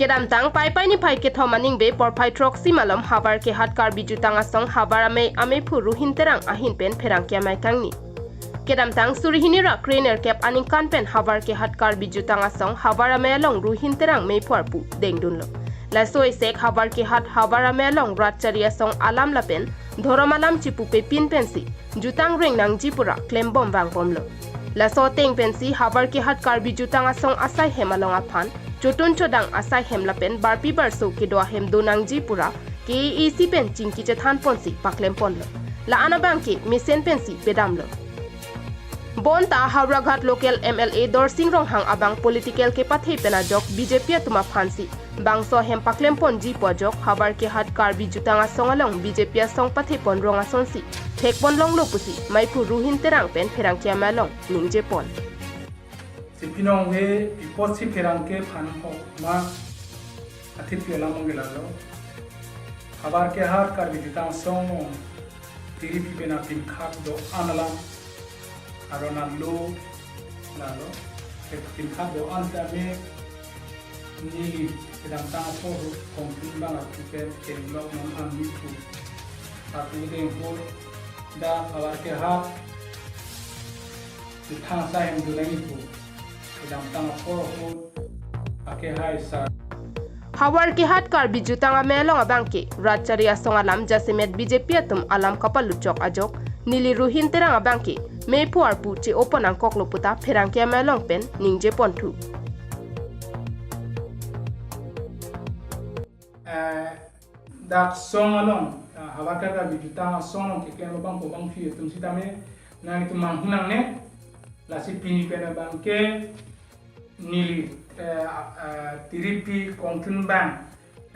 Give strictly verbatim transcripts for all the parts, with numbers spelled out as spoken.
Kedamtang Paipai niphai kethom aningve porphai throksi malom Howraghat Karbi Jutang Asong havar amei amephu Ruhin Terang ahin pen pherangke amei kangni. Kedamtang suri hini ra krenerkep aningkan pen Howraghat Karbi Jutang Asong havar amei along Ruhin Terang mephu arpu dengdunlo. Laso esek Howraghat havar amei along rat chari asong alam lapen dhorom alam chipupepin pensi jutang reng nangji pura klembom vangbomlo. Laso ateng pensi Howraghat Karbi Jutang Asong asai hem along aphan chotun chodang asai hem lapen barpi barso kedo ahem do nangji pura K A A C pen chingki chethan ponsi paklem ponlo. La-an abangke mesen pensi pedamlo. Bonta Howraghat local M L A Dorsing Ronghang abang political kepathe pen ajok B J P atum aphansi bangso ahem paklem ponji pu ajok Howraghat Karbi Jutang Asong along B J P asong pathe pon rong asonsi thek pon longlo pusi mephu Ruhin Terang pen pherangke amei along ningje pon. Si pinong ve pi apotsi pherangke aphan ho ma athip ke alam ong gelalo. Howraghat Karbi Jutang Asong tiripi pen apin khak do-an alam aron alo lalo. Apin khak do-an sitame neli kedamtang apor ahut kongtun bang api pen kelok non an mephu arpu deng ahut dak Howraghat Jutang asai hem do nangji pu kedamtang apor ahut akehai sa. Howraghat Karbi Jutang amei along abangke rat chari asong alam jasemet B J P atum alam kapaluchok ajok neli Ruhin Terang abangke mephu arpu che-opon angkoklo puta pherangke amei along pen ningje ponthu. Eh, dak asong along, ah, Howraghat Karbi Jutang Asong along keklem abang ko bang phi atum sitame nangtum manghu nangne. Lasi pini pen abangke neli, eh, ah, tiripi kongtun bang,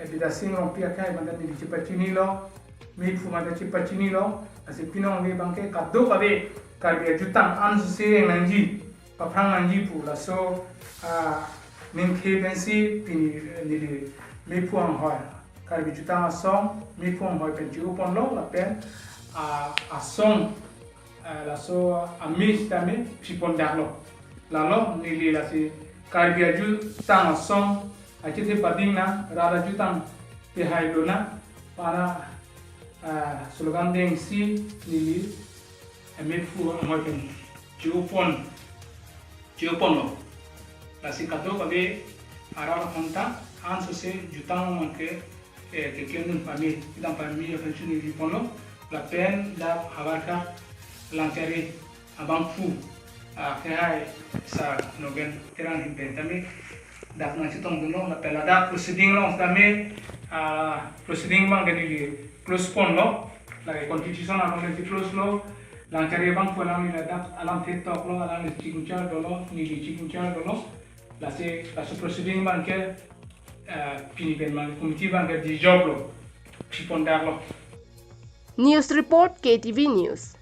eh, Bidyasing Rongpi akhai manda neli chepachinilo, mephu manda chepachinilo. Lasi pinong ve abangke kadokave Karbi ajutang ansose reng nangji, paphrang nangji pu laso, ah, ningke pensi pini, eh, neli mephu anghoi, Karbi Jutang Asong mephu anghoi pen che-oponlo lapen, ah, asong, ah, laso amei sitame phi pondaklo. Lalo neli lasi Karbi ajutang asong achethe pading nang, rat ajutang pehai do nang pu ana, ah, slogan dengsi neli mephu anghoi pen che-opon, che-oponlo. Lasi kadokave arat aphanta ansose jutang abangke, eh, keklem dun pame, kedam pame aphan chini riponlo, lapen dak Howraghat Langchari abangphu, ah, kehai Sar Nogen Terang ahin pen tame dak nangchetongdunlo, lapen ladak proceeding along tame, ah, proceeding abangke neli close ponlo, lake constitution along neli close lo, Langchari abangphu alangli ladak alam thektoklo, alangli signature dolo, neli signature dolo, lasi laso proceeding abangke, ah, pini pen abang committee abangke dissolve lo, phi pondaklo. News report, K T V News.